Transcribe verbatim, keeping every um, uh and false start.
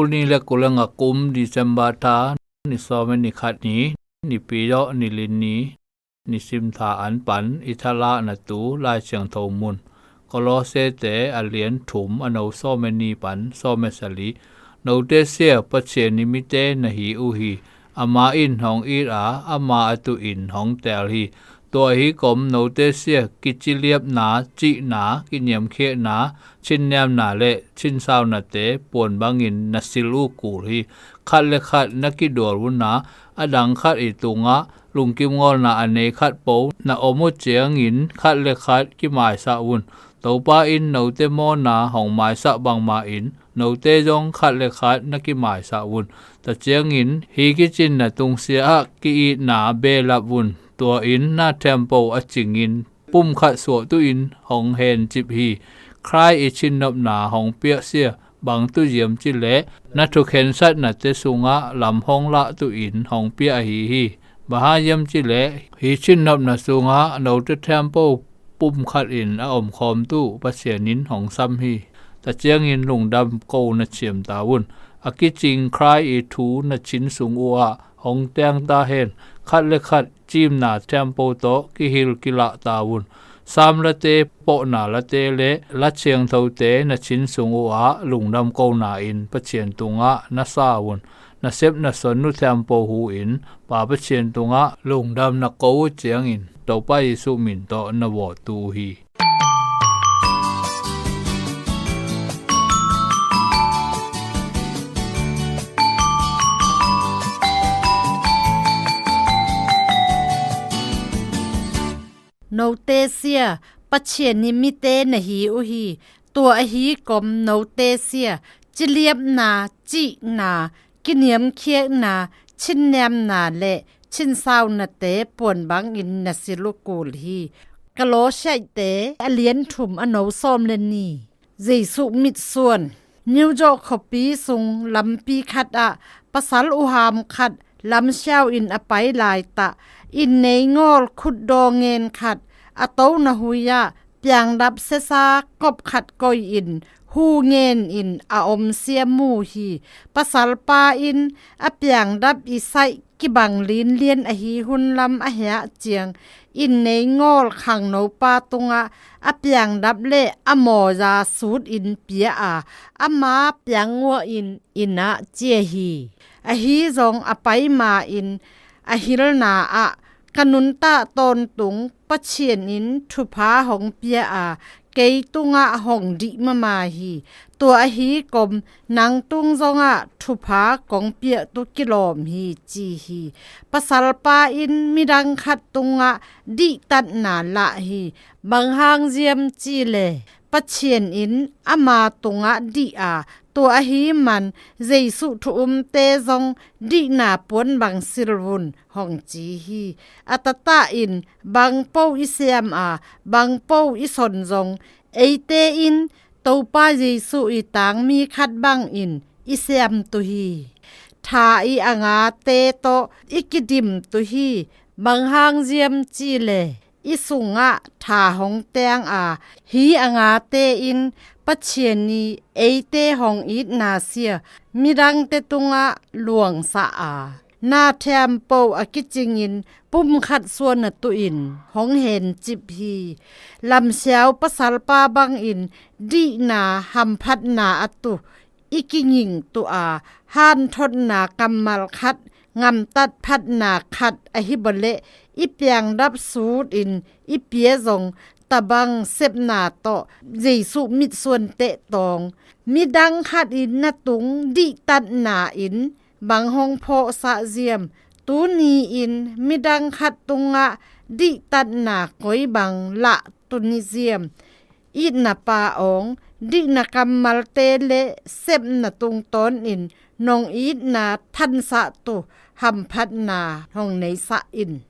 Tul nih le kul le nga kum December tha, ni sawm le ni khat ni, Nipi zawh ni li ni, nisim tha an pan i thalahna tu Lai Siangtho mun, Kolosete a lian thum, a no sawm le ni pan sawm le sali. Note sia, Pasian i mite na hi uh hi. Ama in hong it a, ama a tuh in hong teel hi. Tua hi kom note sia, kiciliapna, cihna, kiniamkhiatna, cinniamna le cinsaunate puan bangin na sil uh kul hi. Khat le khat na kidual un a, a dang khat i tungah lungkim ngawlna a nei khat po na om uh ciangin khat le khat kimaisak un. Topa in note mawhna hong maisak bangmah in note zong khat le khat na kimaisak un. Tua ciangin hih kicinna tungsia ah ki-itna behlap un. Tua in na thiampo a cingin pumkhat suahtuh in hong hencip hi. Khrih i cinnopna hong piak sia, bang tuh hiam cileh na thukhensatnate sungah lam hong lahtuh in hong piak ahi hi. Bang hang hiam cileh hih cinnopna sungah note thiampo pumkhat in a omkhawmtuh Pasian in hong sam hi. Tua ciangin lungdam ko na ciam ta un. A kicing Khrih i thu na cin sung uh ah hong teng ta hen. Khat le khat cimna thiampo tawh kihil kilah ta un. Sam late, pawhna late le La Siangthote na cin sung uh ah lungdam kona in Pasian tungah na sa un. Na sep na son uh thiampo hu in Pa Pasian tungah lungdam na ko uh ciangin Topa Jesuh min tawh na vawhtu uh hi. Note sia, Pasian i mite na hi uh hi. Tua ahi kom note sia, ciliapna, cihna, kiniamkhiatna, cinniamna le cinsaunate puan bangin na sil uh kul hi. Kolosete a lian thum, a no sawm le ni. Jesuh mitsuan. New York khuapi sung lampi khat ah pasal uham khat lamsiau in a pai laitah, inn nei ngawl khutdaw ngen khat a tona hui ah piangdap sesa kop khat koi in hu ngen in a omsia mu hi. Pasalpa in a piangdap i saih kibang linlian ahi hun lam a hiah ciang, inn nei ngawl khangnopa tungah a piangdap le a mawza sut in pia a, ama piangnguah in inn ah cia hi. Ahi zong a pai ma in a hilna ah, ka nuntak tawntung Pasian in thupha hong pia a, kei tungah hong dih mahmah hi. Tua ahi kom nang tung zongah thupha kong piaktu kilawm hi, ci hi. Pasalpa in midang khat tungah dihtatna lah hi. Bang hang ziam cileh Pasian in ama tungah dih a, tua ahi man Jesuh thu umte zong dihna puan bang sil un, hong ci hi. A tatah in bangpo i siam a, bangpo i son zong, eite in Topa Jesuh i tangmi khat bangin i siamtu hi. Tha i a ngate tawh i kidimtu hi. Bang hang ziam cileh i sungah tha hong teng a, hi a ngate in Pasian i eite hong itna sia midangte tungah luangsa a, na thiampo a kicingin pumkhat suan a tuh in hong hencip hi. Lamsiau pasalpa bangin dihna hamphatna a tuh i kingingtuh a, hanthotna kammal khat, ngamtat phatna khat ahi bawleh i piangdap sut in i pia zong, tabang sepna tawh Jesuh mitsuan tehtawng. Midang khat in na tung dihtatna in bang hong phawhsah ziam? Tuni in midang khat tungah dihtatna koi bang lah tuni ziam? Itna pa awng, dihna kammalte le sepna tungtawnin nong itna thansahtu hamphatna hong neisah in.